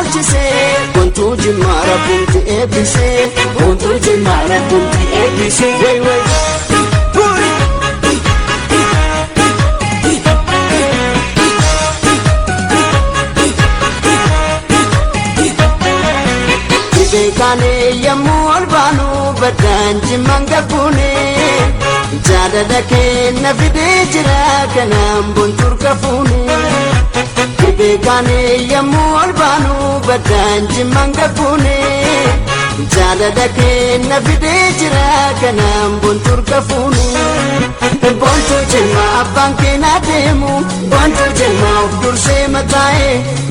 caalchisee. Bontuu Jimmaa rabbumti eebbisee. Bontuu Jimmaa rabbumti eebbisee. Wey wey. Beekaanii yommuu ol baanu baddaan Jimmaan gabbuune. Jaalala kenna fidee jira kanaan bontuur kafuune. Beekaanii yommuu ol baanu baddaan Jimmaan gabbuune. Jaalala kenna fidee jira kanaan bontuur kafuune. Bontuu Jimmaa abbaan keenya deemu, bontuu Jimmaa of dursee mataa'e,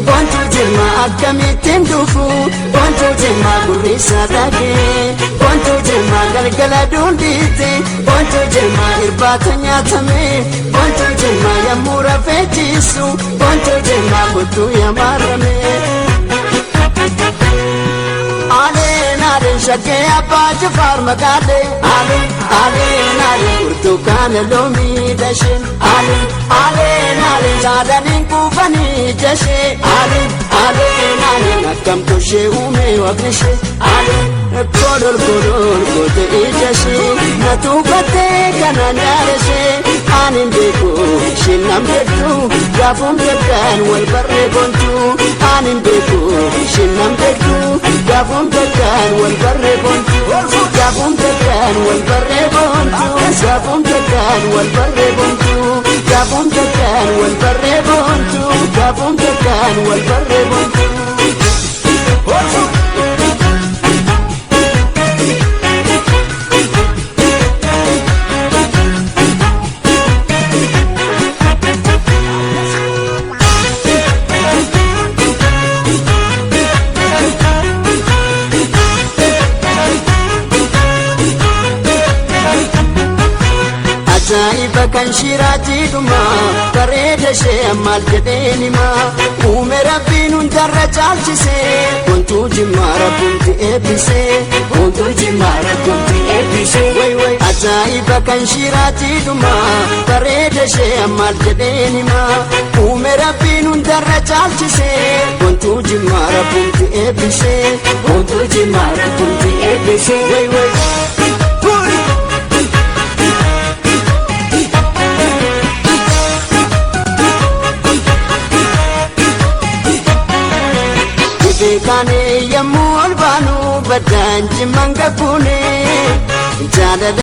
bontuu Jimmaa akkamittiin dhufu, bontuu Jimmaa gurri isaa dhagee, bontuu Jimmaa galgala duundiite, bontuu Jimmaa irbaata nyaatame, bontuu Jimmaa yommuu rafee ciisu, bontuu Jimmaa kottuu yamaarame. Aleen aleen shakkee abbaa jifaar maqaalee, aleen aleen aleen burtukaana loomii dashee, aleen aleen aleen saadaniin kuufanii jashee, aleen aleen aleen akkam toshee uume waaqnishee, aleen kolol kolol goote ijashee na tuufattee kanaan yaadashee. Ani hin beeku isheen nan beektu, gaafuun takkaan wal barree boontuu. Ani hin beeku isheen nan beektu, gaafuun takkaan wal barree boontuu. Gaafuun takkaan wal barree boontuu. Gaafuun takkaan wal barree boontuu. Gaafuun takkaan wal barree boontuu. Gaafuun takkaan wal barree boontuu. Ajaa'iba kan shiraatii dhuma, bareeda ishee maal jedheen hima. Uume rabbiin hundarra caalchisee, bontuu Jimmaa rabbumti eebbisee. Bontuu Jimmaa rabbumti eebbisee. Way way. Ajaa'iba kan shiraatii dhuma, bareeda ishee maal jedheen hima. Uume rabbiin hundarra caalchisee, bontuu Jimmaa rabbumti eebbisee. Bontuu Jimmaa rabbumti eebbisee. Way way. Beekaanii yommuu ol baanu baddaan Jimmaan gabbuune. Jaalala.